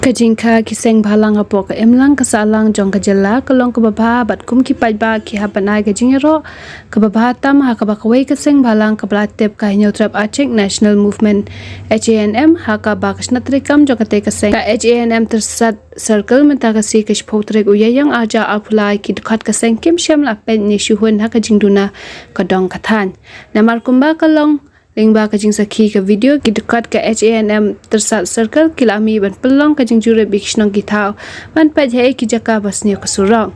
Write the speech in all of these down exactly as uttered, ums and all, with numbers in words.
Ka jingkha ki seng bhalang hapoh ka imlang ka sahlang jong ka jylla ka long kaba bha bad kum ki paidbah ki hap ban ai ka jingïaroh kaba bha tam ha kaba kawei ka seng bhalang kaba la tip ka Hynñiewtrep Achik National Movement, H A N M, ha kaba ka shnat treikam jong kata ka seng ka H A N M Tyrsad Circle mynta ka sngi ka shiphew tarik u Ïaïong arhajar arphew lai ki dkhot ka seng kim shym la peit ne shu hun ha ka jingduna ka dong ka thaiñ. Namar kumba ka long lyngba ka jingsakhi ka video ki dkhot ka H A N M Tyrsad Circle ki la mih ban pynlong ka jingjurip ïa ki shnong ki thaw ban peit haei ki jaka ba sniew ka surok.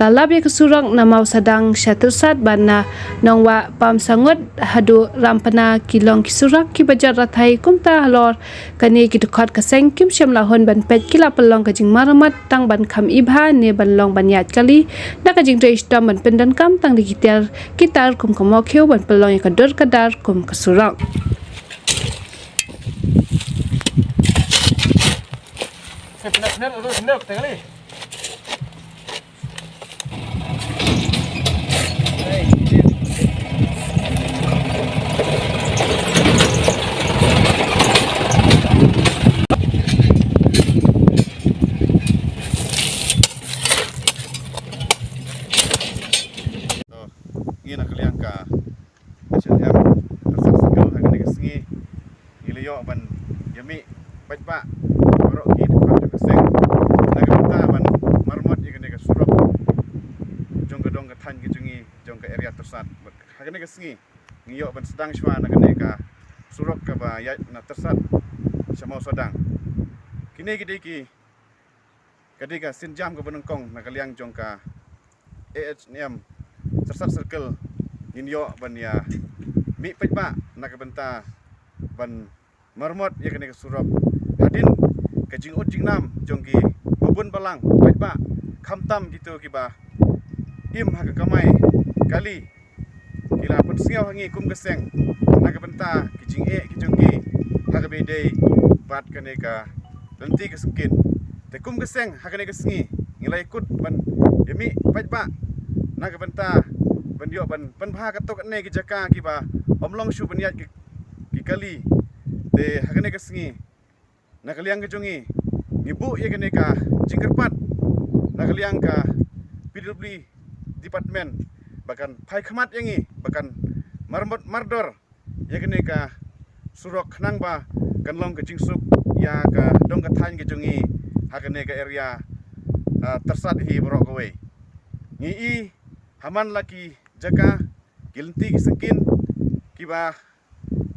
La lap ïa ka surok na Mawsadang sha Tyrsad bad na Nongwah Pamsangut haduh Rampana ki long ki surok kiba jot rathai, kumta halor kane ki dkhot ka seng kim shym la hun ban peit, ki la pynlong ka jingmaramot tang ban kham ibha ne ban long ban ïaid kali na ka jingtrei shitom ban pyndonkam tang da ki tiar ki tar kum ka mawkhiew ban pynlong ïa ka dur ka dar kum ka surok. To, ngi na ka liang ka H A N M Tyrsad Circle ha kane ka sngi ngi la ïoh ban ïa mih paidbah baroh ki dkhot jong ka seng na ka bynta ban maramot ïa kane ka surok jong ka dong ka thaiñ ka jong ngi jong ka area Tyrsad. Bad ha kane ka sngi ngi ïoh ban sdang shuwa na kane ka surok kaba ïaid na Tyrsad sha Mawsadang. Kine ki dei ki Ka dei ka sienjam kaba nyngkong na ka liang jong ka A H N M Tyrsad Circle ngin ïoh ban ïa mih paidbah na ka bynta ban maramot ïa kane ka surok. Hadien ka jingud jingnam jong ki babun balang paidbah, khamtam kito kiba im ha ka kamai kali, ki la pynsngew ha ngi kum ka seng na ka bynta ki jingeh ki jong ki ha kaba ïadei bad kane ka lynti ka syngkien. Te kum ka seng ha kane ka sngi ngi la ïakut ban ïa mih paidbah na ka bynta ban ïoh ban pynbha katto katne ki jaka kiba ym long shuh ban ïaid ki, ki kali. Te ha kane ka sngi na ka liang ka jong ngi ngi buh ïa kane ka jingkyrpad na ka liang ka P W D department ba kan phai khmat ïa ngi, ba kan maramot mardor ïa kane ka surok khnang ba kan long ka jingsuk ïa ka dong ka thaiñ ka jong ngi ha kane ka area, ah, Tyrsad hi baroh kawei. Ngi i ha man la ki jaka ki lynti ki syngkien kiba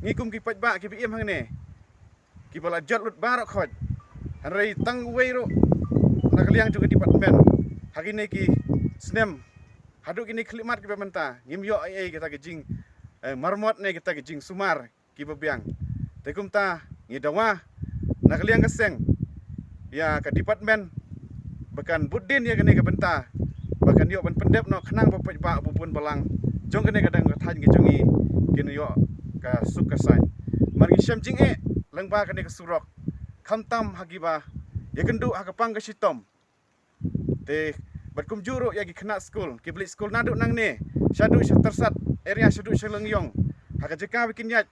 ngi kum ki paidbah kiba im hangne kiba la jot lut baroh khoit. Hynrei tang uwei ruh na ka liang jong ka department ha kine ki snem haduh kine ki khyllipmat kiba mynta ngim ïoh ei ei kita ki jing, eh, maramot ne kita ki jingsumar kiba biang. Te kumta ngi dawa na ka liang ka seng ïa ka department ba kan bud dien ïa kane ka bynta ba kan ïoh ban pyndep noh khnang ba paidbah babun balang jong kane ka dong ka thaiñ ka jong ngi kin ïoh ka suk ka saiñ. Namar ngi shem jingeh lyngba kane ka surok, khamtam ha kiba ïakynduh ha ka pang ka shitom. Te bad kumjuh ruh ïa ki khynnah skul kiba leit skul naduh nangne shaduh sha Tyrsad area, shaduh sha Lyngiong, ha ka jaka ba kin ïaid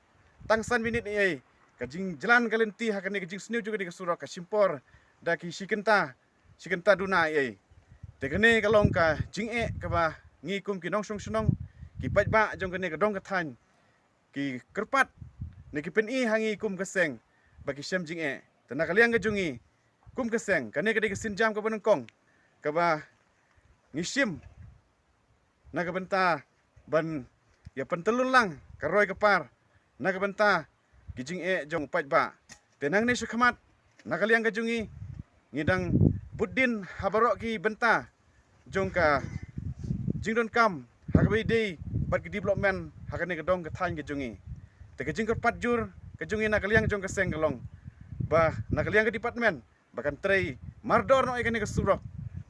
tang san minit ei ei, ka jingjlan ka lynti ha kane ka jingsniew jong kane ka surok ka shim por da ki shi kynta, shi kynta duna ei ei. Te kane ka long ka jingeh kaba ngi kum ki nongshong shnong, ki paidbah jong kane ka dong ka thaiñ ki kyrpad ne ki pyni ha ngi kum ka seng ba ki shem jingeh. Te na ka liang ka jong ngi kum ka seng, kane ka dei ka sienjam kaba nyngkong kaba ngi shim na ka bynta ban ïa pyntyllun lang ka roi ka par na ka bynta ki jingeh jong u paidbah. Te nangne shakhmat na ka liang ka jong ngi ngi dang bud dien ha baroh ki bynta jong ka jingdonkam ha kaba ïadei bad ka development ha kane ka dong ka thaiñ ka jong ngi. Te ka jingkyrpad jur ka jong ngi na ka liang jong ka seng ka long ba na ka liang ka department ba kan trei mardor noh ïa kane ka surok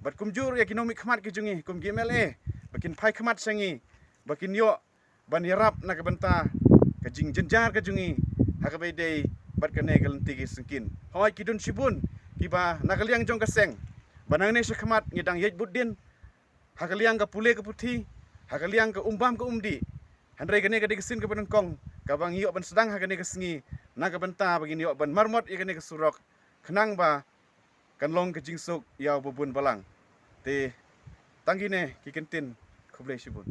bad kumjuh ïa ki nongmihkhmat ki jong ngi kum ki M L A ba kin phai khmat sha ngi ba kin ïoh ban ïarap na ka bynta ka jingjynjar ka jong ngi ha kaba ïadei bad kane ka lynti ka syngkien. Hooid, ki don shibun kiba na ka liang jong ka seng ba nangne shakhmat ngi dang ïaid bud dien ha ka liang ka pule ka puthi, ha ka liang ka um bam ka um dih. Hynrei kane ka dei ka sien kaba nyngkong kaba ngi ïoh ban sdang ha kane ka sngi na ka bynta ba ngin ïoh ban maramot ïa kane ka surok khnang ba kan long ka jingsuk ïa u babun balang. Te tang kine ki kyntien, khublei shibun.